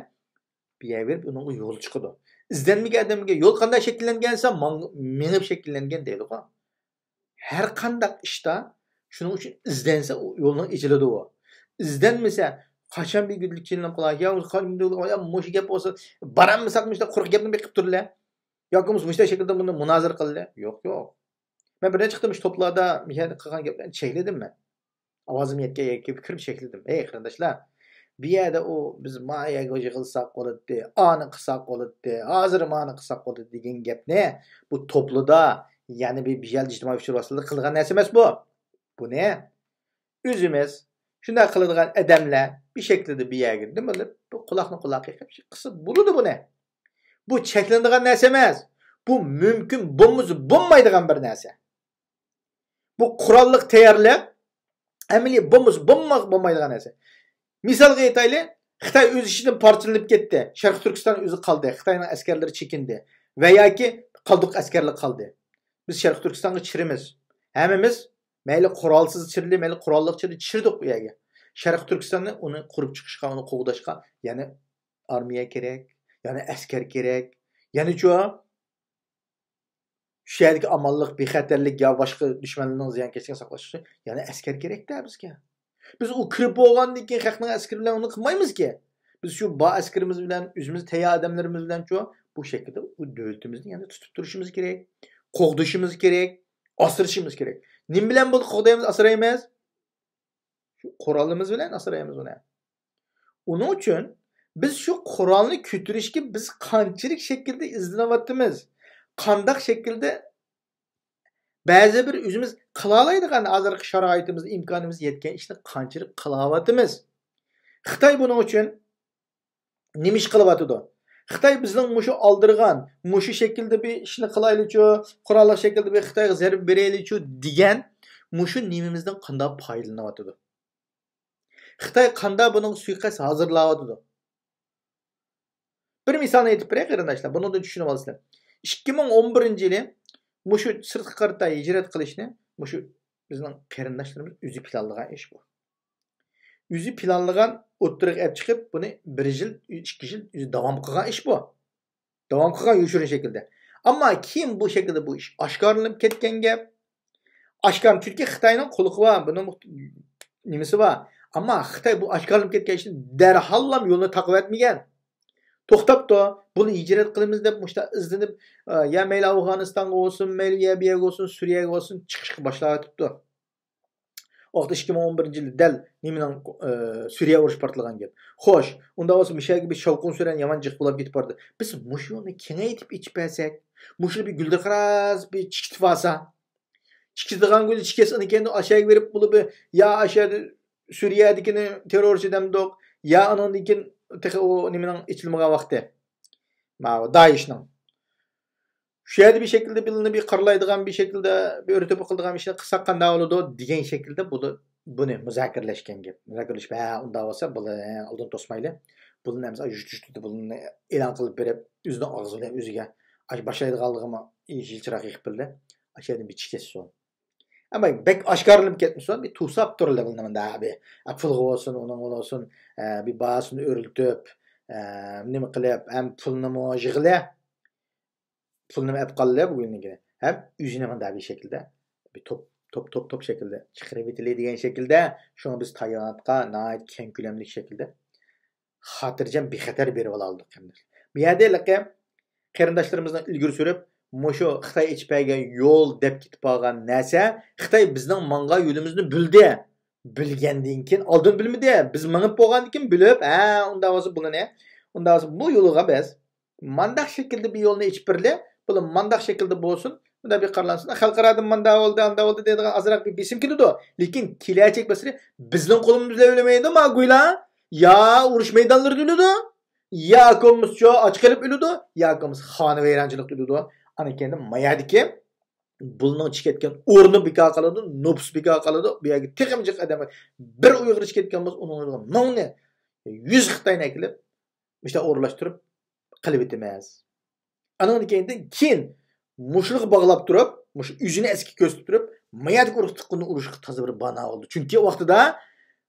بىر يەرگە بېرىپ ئۇنىڭغا يول چىقىدۇ. ئىزدەنمىگەن ئادەمگە يول قانداق شەكىللەنگەن دېسە، ماڭ-، مېڭىپ شەكىللەنگەن دەيدىغۇ. ھەر قانداق ئىشتا شۇنىڭ ئۈچۈن ئىزدەنسە، ئۇ يولنىڭ ئېچىلىدۇ ئۇ. ئىزدەنمىسە، قاچان بىر گۈدۈك چېلىنىپ قالار، يا، يا مۇشۇ گەپ بولسا، بارالمىساق مۇشۇنداق قۇرۇق گەپنى بېقىپ تۇرىلى. ياكى بولمىسا مۇشۇنداق شەكىلدە بۇنى مۇنازىرە قىلىلى. يوق، يوق. مەن بىر نەچچە قېتىم مۇشۇ توپلاردا مۇشۇ يەردە قىلغان گەپلەرنى چەكلىدىم مەن. ئاۋازىم يەتكەن يەرگە كىرىپ شەكلىدىم. ھەي، قېرىنداشلار، بۇ يەردە ئۇ، بىز ما يەرگە يىغىلساق بولاتتى، ئانى قىلساق بولاتتى، ھازىر مانى قىلساق بولاتتى دېگەن گەپنى بۇ توپلىدا، يەنى بىر بىر يەردە ئىجتىمائىي ئۇچۇر ۋاسىتىلىرىدا قىلغان نەرسە ئەمەس بۇ. بۇنى ئۆزىمىز شۇنداق قىلىدىغان ئادەملەر بىر شەكىلدە بۇ يەرگە نېمە قىلىپ، بۇ قۇلاقنى قۇلاققا يېقىپ قىلسا بولىدۇ بۇنى. بۇ چەكلىنىدىغان نەرسە ئەمەس. بۇ مۇمكىن بولمىسا بولمايدىغان بىر نەرسە. بۇ قوراللىق تەييارلىق، ئەمەلىي بولمىسا بولما-، بولمايدىغان نەرسە. مىسالغا ئېيتايلى، خىتاي ئۆز ئىچىدىن پارچىلىنىپ كەتتى. شەرقىي تۈركىستان ئۆزى قالدى. خىتاينىڭ ئەسكەرلىرى چېكىندى. ۋە ياكى قالدۇق، ئەسكەرلەر قالدى. بىز شەرقىي تۈركىستانغا چىرىمىز. ھەممىمىز مەيلى قورالسىز چىرىلى، مەيلى قوراللىق چىرىلى، چىردۇق ئۇ يەرگە. شەرقىي تۈركىستاننى ئۇنى قۇرۇپ چىقىشقا، ئۇنى قوغداشقا يەنە ئارمىيە كېرەك، يەنە ئەسكەر كېرەك. يەنىچۇ؟ شۇ يەردىكى ئامانلىق، بىخەتەرلىك يا باشقا دۈشمەنلەرنىڭ زىيانكەشلىكىنى ساقلاش ئۈچۈن يەنە ئەسكەر كېرەكتە بىزگە. بىز ئۇ كىرىپ بولغاندىن كېيىن خەقنىڭ ئەسكىرى بىلەن ئۇنى قىلمايمىزكى. بىز شۇ بار ئەسكىرىمىز بىلەن، ئۆزىمىز تەييار ئادەملىرىمىز بىلەنچۇ، بۇ شەكىلدە ئۇ دۆلىتىمىزنى يەنە تۇتۇپ تۇرۇشىمىز كېرەك، قوغدىشىمىز كېرەك، ئاسرىشىمىز كېرەك. نېمە بىلەن بۇنى قوغدايمىز، ئاسرايمىز؟ شۇ قورالىمىز بىلەن ئاسرايمىز ئۇنى. ئۇنىڭ ئۈچۈن بىز شۇ قورالنى كۆتۈرۈشكە بىز قانچىلىك شەكىلدە ئىزدىنىۋاتىمىز؟ قانداق شەكىلدە بەزى بىر ئۆزىمىز قىلالايدىغان ھازىرقى شارائىتىمىزدا ئىمكانىمىز يەتكەن ئىشنى قانچىلىك قىلاۋاتىمىز؟ خىتاي بۇنىڭ ئۈچۈن نېمە ئىش قىلىۋاتىدۇ؟ خىتاي بىزنىڭ مۇشۇ ئالدىرىغان، مۇشۇ شەكىلدە بىر ئىشنى قىلايلىچۇ، قوراللىق شەكىلدە بىر خىتايغا زەربە بېرەيلىچۇ دېگەن مۇشۇ نېمىمىزدىن قانداق پايدىلىنىۋاتىدۇ؟ خىتاي قانداق بۇنىڭغا سۇيىقەست ھازىرلاۋاتىدۇ؟ بىر مىسالنى ئېيتىپ بېرەي، قېرىنداشلار، بۇنىڭدىن چۈشىنىۋالىسىلەر. ئىككى مىڭ ئون بىرىنچى يىلى مۇشۇ سىرتقا قارىتا ھىجرەت قىلىشنى مۇشۇ بىزنىڭ قېرىنداشلىرىمىز ئۆزى پىلانلىغان ئىش بۇ. ئۆزى پىلانلىغان، ئوتتۇرىغا ئەپ چىقىپ، بۇنى بىر يىل، ئىككى يىل ئۆزى داۋام قىلغان ئىش بۇ. داۋام قىلغان يوشۇرۇن شەكىلدە. ئەمما كېيىن بۇ شەكىلدە بۇ ئىش ئاشكارىلىنىپ كەتكەن گەپ. ئاشكارا، چۈنكى خىتاينىڭ قۇلىقى بار، بۇنىڭ نېمىسى بار. ئەمما خىتاي بۇ ئاشكارىلىنىپ كەتكەن ئىشنى دەرھاللا يولىنى تاقىۋەتمىگەن. توختاپتۇ. بۇنى ھىجرەت قىلىمىز دەپ مۇشۇنداق ئىزدىنىپ، ئە، يا مەيلى ئافغانىستانغا بولسۇن، مەيلى يا بۇ يەرگە بولسۇن، سۈرىيەگە بولسۇن، چىقىشقا باشلاۋېتىپتۇ. ئۇ ۋاقىتتا ئىككى مىڭ ئون بىرىنچى يىلى دەل نېمىنىڭ، ئە، سۈرىيە ئۇرۇشى پارتلىغان گەپ. خوش، ئۇنداق بولسا مۇشۇ يەرگە بىر شاۋقۇن سۈرەن يامان جىق بولاپ كېتىپ بارىدۇ. بىز مۇشۇ يولنى كېڭەيتىپ ئېچىپ بەرسەك، مۇشۇ بىر گۈلدۈرقىراز بىر چىكىتىپ ئالسا، چىكىتىدىغان گۈلى چىكەس، ئۇنى كەينىدىن ئاشۇ يەرگە بېرىپ، بۇلار بىر يا ئاشۇ يەردە سۈرىيەدىكىنى تېررورچى دەمدۇق، يا ئانىڭدىن كېيىن تېخى ئۇ نېمىنىڭ ئېچىلمىغان ۋاقتى. ماۋۇ دائىشنىڭ. شۇ يەردە بىر شەكىلدە بىلىنى بىر قارىلايدىغان، بىر شەكىلدە بىر ئۆرە-توپا قىلىدىغان بىر ئىشنى قىلساق قانداق بولىدۇ دېگەن شەكىلدە بۇنى، بۇنى مۇزاكىرىلەشكەن گەپ. مۇزاكىرىلىشىپ، ھە، ئۇنداق بولسا بۇلارنى ئالدىن توسمايلى. بۇلارنى ئەمىسە يۇرت-يۇرتىدا بۇلارنى ئېلان قىلىپ بېرىپ، ئۆزىنىڭ ئاغزى بىلەن ئۆزىگە ئاشۇ باشلايدىغانلىقىمۇ يېشىل چىراغ يېقىپ بىلدى. ئاشۇ يەردىن بىر چىقىشسۇن. ئەمما بەك ئاشكارىلىنىپ كەتمىسۇن، بىر توساپ تۇرۇلى بىلنىمدا بىر پۇلغا بولسۇن، ئۇنىڭغا بولسۇن، بىر باھاسىنى ئۆرلىتىپ، نېمە قىلىپ، ھەم پۇلنىمۇ يىغلى، پۇلنىمۇ ئەپ قاللى بۈگۈننىڭكىنى. ھەم ئۆزىنى مۇنداق بىر شەكىلدە، بىر توپ، توپ، توپ، توپ شەكىلدە چىقىرىۋېتىلى دېگەن شەكىلدە، شۇڭا بىز تايلاندقا ناھايىتى كەڭ كۆلەملىك شەكىلدە خاتىرجەم بىخەتەر بېرىۋالالىدۇق، قېرىنداشلار. بۇ يەردە ھېلىقى قېرىنداشلىرىمىزنىڭ ئىلگىرى سۈرۈپ، مۇشۇ خىتاي ئېچىپ بەرگەن يول دەپ كېتىپ قالغان نەرسە، خىتاي بىزنىڭ ماڭغان يولىمىزنى بىلدى. بىلگەندىن كېيىن، ئالدىن بىلمىدى. بىز مېڭىپ بولغاندىن كېيىن بىلىپ، ھە، ئۇنداق بولسا بۇلىنى، ئۇنداق بولسا بۇ يولغا بىز مانداق شەكىلدە بىر يولنى ئېچىپ بېرىلى، بۇلار مانداق شەكىلدە بولسۇن، مۇنداق بىر قارىلانسۇن. خەلقئارادىن مانداق بولدى، ئانداق بولدى دەيدىغان ئازراق بىر بېسىم كېلىدۇ. لېكىن كېلەچەك مەسىلە بىزنىڭ قولىمىز بىلەن ئۆلمەيدۇ، ما گۇيلا. يا ئۇرۇش مەيدانلىرىدا ئۆلىدۇ، ياكى بولمىسا ئاچ قېلىپ ئۆلىدۇ، ياكى بولمىسا خانىۋەيرانچىلىقتا ئۆلىدۇ. ئانا كەينىدىن ما يەردىكى بۇلنىڭ چىقىۋەتكەن ئورنى بىكار قالىدۇ، نوپۇس بىكار قالىدۇ. بۇ يەرگە تېخىمۇ جىق ئادەم، بىر ئۇيغۇر چىقىۋەتكەن بولسا، ئۇنىڭ ئورنىغا مىڭنى، يۈز خىتاينى ئەكېلىپ، مۇشۇنداق ئورۇنلاشتۇرۇپ قىلىۋېتىمىز. ئانىڭدىن كېيىن، كېيىن مۇشۇلارغا باغلاپ تۇرۇپ، مۇشۇ ئۆزىنى ئەسكى كۆرسىتىپ تۇرۇپ، ما يەردىكى ئۇرۇق تۇغقىنىنى ئۇرۇشقا تازا بىر بانا بولدى. چۈنكى ۋاقتىدا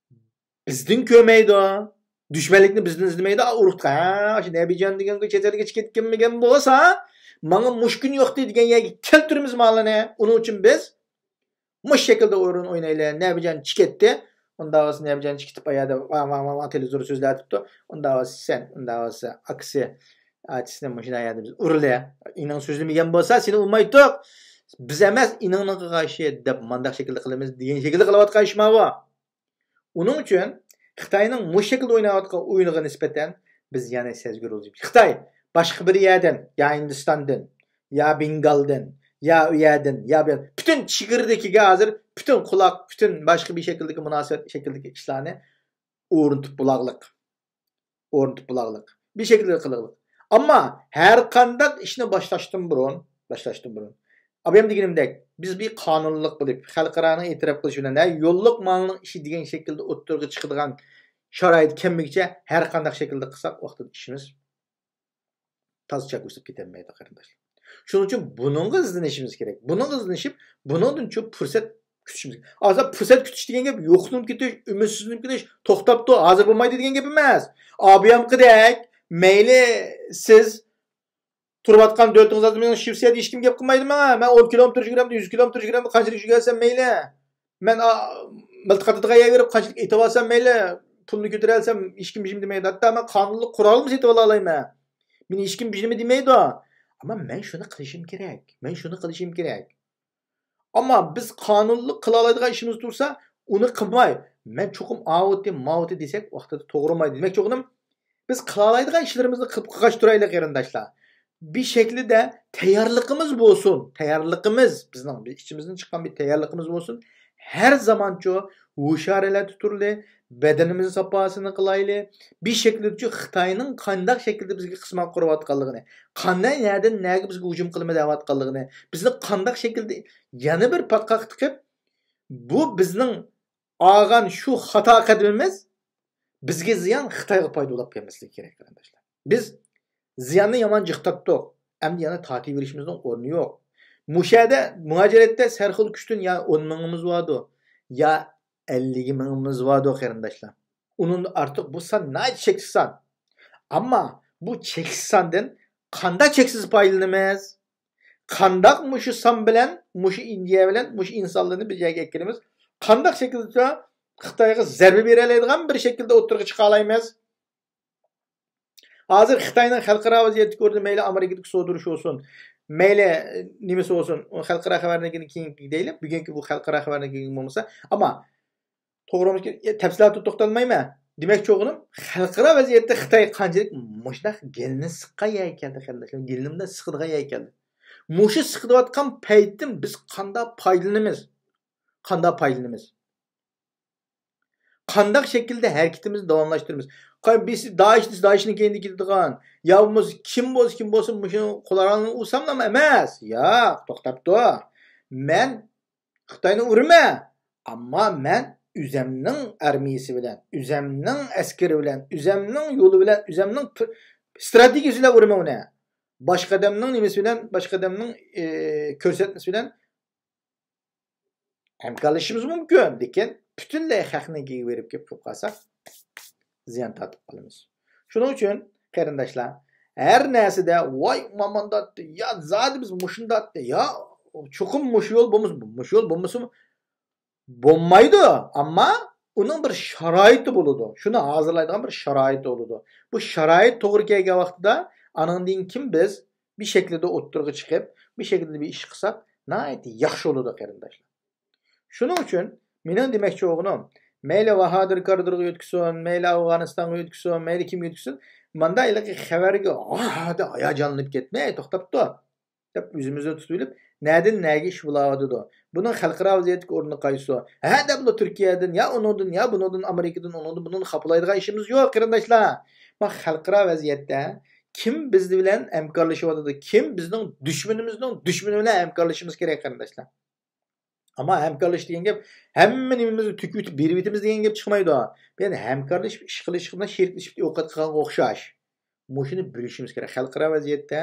بىزدىن كۆرمەيدۇ. دۈشمەنلىكنى بىزدىن ئىزدىمەيدۇ. ئۇرۇقتا، ھە، ئاشۇ نەبىجان دېگەنگە چەت ئەلگە چىقىپ كەتكەنمىكەن بولسا، ماڭا مۇشۇ كۈن يوقتى دېگەن يەرگە كەلتۈرىمىز مالىنى. ئۇنىڭ ئۈچۈن بىز مۇشۇ شەكىلدە ئويۇن ئوينايلى. نەبىجان چىقىپ كەتتى. ئۇنداق بولسا نەبىجان چىقىپ كېتىپ، ئايادا ۋاڭ، ۋاڭ، ۋاڭ، ۋاڭ، تېلېۋىزوردا سۆزلەۋېتىپتۇ. ئۇنداق بولسا سەن، ئۇنداق بولسا ئاكىسى، ئاچىسىنى مۇشۇنداق يەردە بىز ئۇرىلى. ئىنىڭ سۆزلىمىگەن بولسا، سېنى ئۇرمايتتۇق. بىز ئەمەس، ئىنىڭنىڭ قىلغان ئىشى دەپ مانداق شەكىلدە قىلىمىز دېگەن شەكىلدە قىلىۋاتقان ئىش ماۋۇ. ئۇنىڭ ئۈچۈن خىتاينىڭ مۇشۇ شەكىلدە ئويناۋاتقان ئويۇنىغا نىسبەتەن بىز يەنە سەزگۈر بولىمىز. خىتاي باشقا بىر يەردىن، يا ھىندىستاندىن، يا بېنگالدىن، يا ئۇ يەردىن، يا بۇ يەردىن، پۈتۈن چېگرىدىكىگە ھازىر پۈتۈن قۇلاق، پۈتۈن باشقا بىر شەكىلدىكى مۇناسىۋەت شەكلىدىكى ئىشلارنى ئورنىتىپ بولاغلىق. ئورنىتىپ بولاغلىق. بىر شەكىلدە قىلىغلىق. ئەمما ھەر قانداق ئىشنى باشلاشتىن بۇرۇن، باشلاشتىن بۇرۇن، ئابايام دېگىنىمدەك، بىز بىر قانۇنلۇق بولۇپ، خەلقئارانىڭ ئېتىراپ قىلىشى بىلەن، ھە، يوللۇق مالنىڭ ئىشى دېگەن شەكىلدە ئوتتۇرىغا چىقىدىغان شارائىت كەلمىگىچە ھەر قانداق شەكىلدە قىلساق، ۋاقتىدا ئىشىمىز تازا چاكىسىپ كېتەلمەيدۇ، قېرىنداشلار. شۇنىڭ ئۈچۈن بۇنىڭغا ئىزدىنىشىمىز كېرەك. بۇنىڭغا ئىزدىنىشىپ، بۇنىڭدىن شۇ پۇرسەت كۈتۈشىمىز كېرەك. ھازىر پۇرسەت كۈتۈش دېگەن گەپ يوقىتىلىپ كېتىش، ئۈمىدسىزلىنىپ كېتىش، توختاپتۇ، ھازىر بولمايدۇ دېگەن گەپ ئەمەس. ئابىيامقىدەك، مەيلى سىز تۇرۇۋاتقان دۆلىتىڭىز ئاز، مېنىڭ شىۋېتسىيەدە ھېچكىم گەپ قىلمايدۇ ماڭا. مەن ئون كىلومېتىر يۈگۈرەمدۇ، يۈز كىلومېتىر يۈگۈرەمدۇ، قانچىلىك يۈگۈرسەم مەيلى. مەن، ئا، مىلتىق ئاتىدىغان يەرگە بېرىپ قانچىلىك ئېتىۋالسام مەيلى، پۇلنى كۆتۈرەلىسەم ھېچكىم ھېچنېمە دېمەيدۇ. ھەتتا مەن قانۇنلۇق قورالمۇ سېتىۋالالايمەن. مېنى ھېچكىم ھېچنېمە دېمەيدۇ. ئەمما مەن شۇنى قىلىشىم كېرەك. مەن شۇنى قىلىشىم كېرەك. ئەمما بىز قانۇنلۇق قىلالايدىغان ئىشىمىز تۇرسا، ئۇنى قىلماي، مەن چوقۇم ئاۋۇتى، ماۋۇتى دېسەك، ۋاقتىدا توغرىمايدۇ. دېمەكچى بولغىنىم، بىز قىلالايدىغان ئىشلىرىمىزنى قىلىپ قىلغاچ تۇرايلى، قېرىنداشلار. بىر شەكلىدە تەييارلىقىمىز بولسۇن. تەييارلىقىمىز، بىزنىڭ بىر ئىچىمىزدىن چىققان بىر تەييارلىقىمىز بولسۇن. ھەر زامانچۇ ھوشيار ھالەتتە تۇرۇلى، بەدىنىمىزنىڭ ساپاسىنى قىلايلى. بىر شەكىلدىچۇ خىتاينىڭ قانداق شەكىلدە بىزگە قىسمەت قۇرۇۋاتقانلىقىنى، قانداق نەدىن نەگە بىزگە ھۇجۇم قىلىمىز دەۋاتقانلىقىنى، بىزنى قانداق شەكىلدە يەنە بىر پاتقاق تىقىپ، بۇ بىزنىڭ ئالغان شۇ خاتا قەدىمىمىز بىزگە زىيان، خىتايغا پايدا بولاپ كەلمەسلىكى كېرەك، قېرىنداشلار. بىز زىياننى يامان جىق تارتتۇق. ئەمدى يەنە تارتىۋېرىشىمىزنىڭ ئورنى يوق. مۇشۇ يەردە مۇھاجىرەتتە سەرخىل كۈچتىن يا ئون مىڭىمىز بارىدۇ، يا ئەللىك مىڭىمىز بارىدۇ، قېرىنداشلار. ئۇنىڭدىن ئارتۇق بۇ سان ناھايىتى چەكسىز سان. ئەمما بۇ چەكسىز ساندىن قانداق چەكسىز پايدىلىنىمىز؟ قانداق مۇشۇ سان بىلەن، مۇشۇ ئىندىيە بىلەن، مۇشۇ ئىنسانلارنى بىر يەرگە ئەكىرىمىز؟ قانداق شەكىلدە خىتايغا زەربە بېرەلەيدىغان بىر شەكىلدە ئوتتۇرىغا چىقالايمىز؟ ھازىر خىتاينىڭ خەلقئارا ۋەزىيەتتىكى ئورنى مەيلى ئامېرىكىدىكى سودۇرۇش بولسۇن، مەيلى نېمىسى بولسۇن، ئۇ خەلقئارا خەۋەرنى كېيىن دەيلى، بۈگۈنكى بۇ خەلقئارا خەۋەرنى كېيىن بولمىسا، ئەمما توغرىمىكىن؟ تەپسىلاتىدا توختالمايمەن. دېمەكچى بولغىنىم، خەلقئارا ۋەزىيەتتە خىتاي قانچىلىك مۇشۇنداق گېلىنى سىققان يەرگە كەلدى، قېرىنداشلار. گېلىنى مۇنداق سىقىدىغان يەرگە كەلدى. مۇشۇ سىقىدىۋاتقان پەيتتىن بىز قانداق پايدىلىنىمىز؟ قانداق پايدىلىنىمىز؟ قانداق شەكىلدە ھەرىكىتىمىزنى داۋاملاشتۇرىمىز؟ قا-، بىرسى دائىش دېسە، دائىشنىڭ كەينىدە كېتىدىغان، يا بولمىسا كىم بولسا، كىم بولسا، مۇشۇ قورالنى ئۇرساملا ئەمەس. ياق، توختاپ تۇر. مەن خىتاينى ئۇرىمەن، ئەمما مەن ئۆزەمنىڭ ئارمىيىسى بىلەن، ئۆزەمنىڭ ئەسكىرى بىلەن، ئۆزەمنىڭ يولى بىلەن، ئۆزەمنىڭ پ-، ئىستراتېگىيىسى بىلەن ئۇرىمەن ئۇنى. باشقا ئادەمنىڭ نېمىسى بىلەن، باشقا ئادەمنىڭ، ئى، كۆرسەتمىسى بىلەن ھەمكارلىشىشىمىز مۇمكىن، لېكىن پۈتۈنلەي خەقنىڭكىگە بېرىپ كېلىپ قالساق، زىيان تارتىپ قالىمىز. شۇنىڭ ئۈچۈن، قېرىنداشلار، ھەر نەرسىدە، ۋاي، مانداتتى، يا زادى بىز مۇشۇنداتتى، يا چوقۇم مۇشۇ يول بولمىسا، مۇشۇ يول بولمىسا، بولمايدۇ، ئەمما ئۇنىڭ بىر شارائىتى بولىدۇ. شۇنى ھازىرلايدىغان بىر شارائىتى بولىدۇ. بۇ شارائىت توغرا كەلگەن ۋاقتىدا ئانىڭدىن كېيىن بىز بىر شەكىلدە ئوتتۇرىغا چىقىپ، بىر شەكىلدە بىر ئىش قىلساق، ناھايىتى ياخشى بولىدۇ، قېرىنداشلار. شۇنىڭ ئۈچۈن مېنىڭ دېمەكچى بولغىنىم، مەيلى ۋاھادىر كادىرغا يۆتكىسۇن، مەيلى ئافغانىستانغا يۆتكىسۇن، مەيلى كىمگە يۆتكىسۇن، ماندا ھېلىقى خەۋەرگە ھا، ھا دەپ ھاياجانلىنىپ كەتمەي، توختاپتۇ. دەپ ئۆزىمىزنى تۇتۇۋېلىپ، نەدىن نەگە ئىش بولاۋاتىدۇ؟ بۇنىڭ خەلقئارا ۋەزىيەتتىكى ئورنى قايسى؟ ھە دەپلا تۈركىيەدىن، يا ئۇنىڭدىن، يا بۇنىڭدىن، ئامېرىكىدىن، ئۇنىڭدىن، بۇنىڭدىن خاپىلايدىغان ئىشىمىز يوق، قېرىنداشلار. ما خەلقئارا ۋەزىيەتتە كىم بىز بىلەن ھەمكارلىشىۋاتىدۇ؟ كىم بىزنىڭ دۈشمىنىمىزنىڭ دۈشمىنى بىلەن ھەمكارلىشىمىز كېرەك، قېرىنداشلار؟ ئەمما ھەمكارلىشىش دېگەن گەپ ھەممە نېمىمىزنى تۆكۈۋېتىپ بېرىۋېتىمىز دېگەن گەپ چىقمايدۇ. بۇ يەردە ھەمكارلىشىپ ئىش قىلىشقا شېرىكلىشىپ ئوقەت قىلغانغا ئوخشاش. مۇشۇنى بىلىشىمىز كېرەك. خەلقئارا ۋەزىيەتتە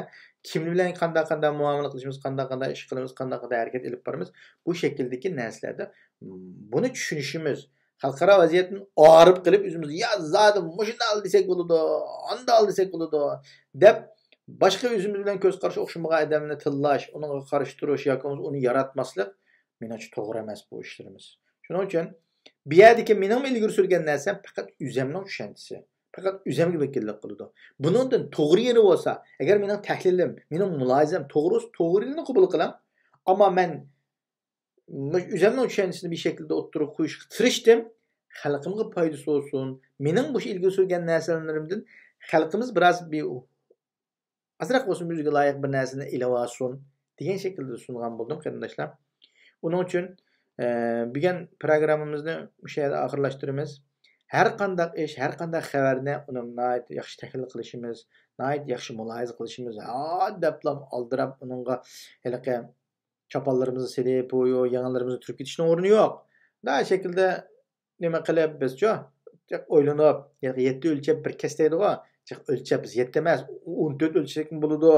كىملەر بىلەن قانداق، قانداق مۇئامىلە قىلىشىمىز، قانداق، قانداق ئىش قىلىمىز، قانداق، قانداق ھەرىكەت ئېلىپ بارىمىز، بۇ شەكىلدىكى نەرسىلەردە بۇنى چۈشىنىشىمىز، خەلقئارا ۋەزىيەتتىن ئايرىپ قېلىپ، ئۆزىمىز، يا زادى مۇشۇنداق دېسەك بولىدۇ، ئانداق دېسەك بولىدۇ دەپ، باشقا ئۆزىمىز بىلەن كۆز قارىشى ئوخشىمىغان ئادەمنى تىللاش، ئۇنىڭغا قارشى تۇرۇش ياكى بولمىسا ئۇنى ياراتماسلىق، مېنىڭچە، توغرا ئەمەس بۇ ئىشلىرىمىز. شۇنىڭ ئۈچۈن بۇ يەردىكى مېنىڭمۇ ئىلگىرى سۈرگەن نەرسەم پەقەت ئۆزەمنىڭ چۈشەنچىسى. پەقەت ئۆزەمگە ۋەكىللىك قىلىدۇ. بۇنىڭدىن توغرا يېرى بولسا، ئەگەر مېنىڭ تەھلىلىم، مېنىڭ مۇلاھىزەم توغرا بولسا، توغرا يېرىنى قوبۇل قىلىڭ. ئەمما مەن مۇشۇ ئۆزەمنىڭ چۈشەنچىسىنى بىر شەكىلدە ئوتتۇرىغا قويۇشقا تىرىشتىم. خەلقىمگە پايدىسى بولسۇن. مېنىڭ مۇشۇ ئىلگىرى سۈرگەن نەرسىلىرىمدىن خەلقىمىز بىراز بىر ئازراق بولسىمۇ ئۆزىگە لايىق بىر نەرسىنى ئېلىۋالسۇن دېگەن شەكىلدە سۇنغان بولدۇم، قېرىنداشلار. ئۇنىڭ ئۈچۈن، ئە، بۈگۈن پروگراممىمىزنى مۇشۇ يەردە ئاخىرلاشتۇرىمىز. ھەر قانداق ئىش، ھەر قانداق خەۋەرنى ئۇنى ناھايىتى ياخشى تەھلىل قىلىشىمىز، ناھايىتى ياخشى مۇلاھىزە قىلىشىمىز، ھا دەپلا ئالدىراپ ئۇنىڭغا ھېلىقى چاپانلىرىمىزنى سېلىپ، ياڭلىرىمىزنى تۈرۈپ كېتىشنىڭ ئورنى يوق. مۇنداق شەكىلدە نېمە قىلىپ بىزچۇ، جىق ئويلىنىپ، يەتتە ئۆلچەپ بىر كەس دەيدىغۇ، جىق ئۆلچەپ بىز يەتتە ئەمەس، ئون تۆت ئۆلچىسەكمۇ بولىدۇ.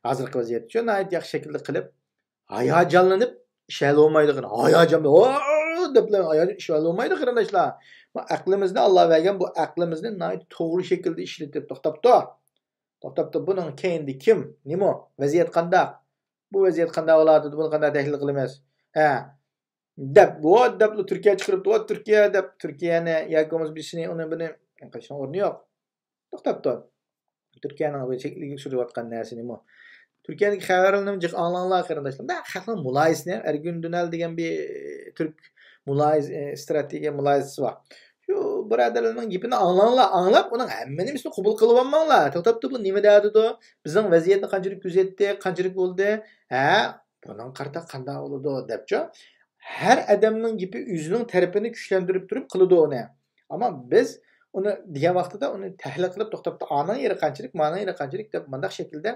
ھازىرقى ۋەزىيەتتىچۇ ناھايىتى ياخشى شەكىلدە قىلىپ، ھاياجانلىنىپ ئىش ھەل بولمايدىغىنى، ھاياجان، ھو دەپ ئىش ھەل بولمايدۇ، قېرىنداشلار. بۇ ئەقلىمىزنى، ئاللا بەرگەن بۇ ئەقلىمىزنى ناھايىتى توغرا شەكىلدە ئىشلىتىپ، توختاپتۇ. توختاپتۇ، بۇنىڭ كەينىدە كىم، نېمە، ۋەزىيەت قانداق؟ بۇ ۋەزىيەت قانداق بولۇۋاتىدۇ، بۇنى قانداق تەھلىل قىلىمىز؟ ھە، دەپ، ۋوت دەپلا تۈركىيە چىقىرىپتۇ، ۋوت تۈركىيە دەپ، تۈركىيەنى ياكى بولمىسا بىرسىنى، ئۇنى بۇنى قىلىشنىڭ ئورنى يوق. توختاپتۇ. تۈركىيەنىڭ بۇ چەكلىككە سۈرۈۋاتقان نەرسىنىمۇ. تۈركىيەدىكى خەۋەرلەرنىمۇ جىق ئاڭلاڭلار، قېرىنداشلار. مۇنداق خەقنىڭ مۇلاھىزىسىنى، ئەرگۈن دۈنەل دېگەن بىر تۈرك مۇلاھىزە، ئى، ئىستراتېگىيە مۇلاھىزىسى بار. شۇ بۇرادەرلەرنىڭ گېپىنى ئاڭلاڭلار، ئاڭلاپ ئۇنىڭ ھەممە نېمىسىنى قوبۇل قىلىۋالماڭلار. توختاپتۇ، بۇ نېمە دەۋاتىدۇ؟ بىزنىڭ ۋەزىيەتنى قانچىلىك كۆزەتتى، قانچىلىك بولدى؟ ھە؟ بۇنىڭغا قارىتا قانداق بولىدۇ دەپچۇ، ھەر ئادەمنىڭ گېپى ئۆزىنىڭ تەرىپىنى كۈچلەندۈرۈپ تۇرۇپ قىلىدۇ ئۇنى. ئەمما بىز ئۇنى دېگەن ۋاقتىدا ئۇنى تەھلىل قىلىپ توختاپتۇ، ئانىڭ يېرى قانچىلىك، مانىڭ يېرى قانچىلىك دەپ مۇنداق شەكىلدە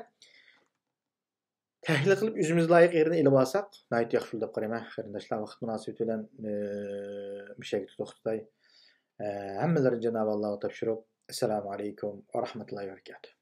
تەھلىل قىلىپ ئۆزىمىز لايىق يېرىنى ئېلىپ ئالساق ناھايىتى ياخشى بولىدۇ دەپ قارايمەن، قېرىنداشلار. ۋاقىت مۇناسىۋىتى بىلەن، ئى، مۇشۇ يەردە توختىتاي. ئە، ھەممىلىرىنى جانابى ئاللاغا تاپشۇرۇپ، ئەسسالامۇ ئەلەيكۇم ۋە رەھمەتۇللاھى ۋە بەرىكاتۇھ.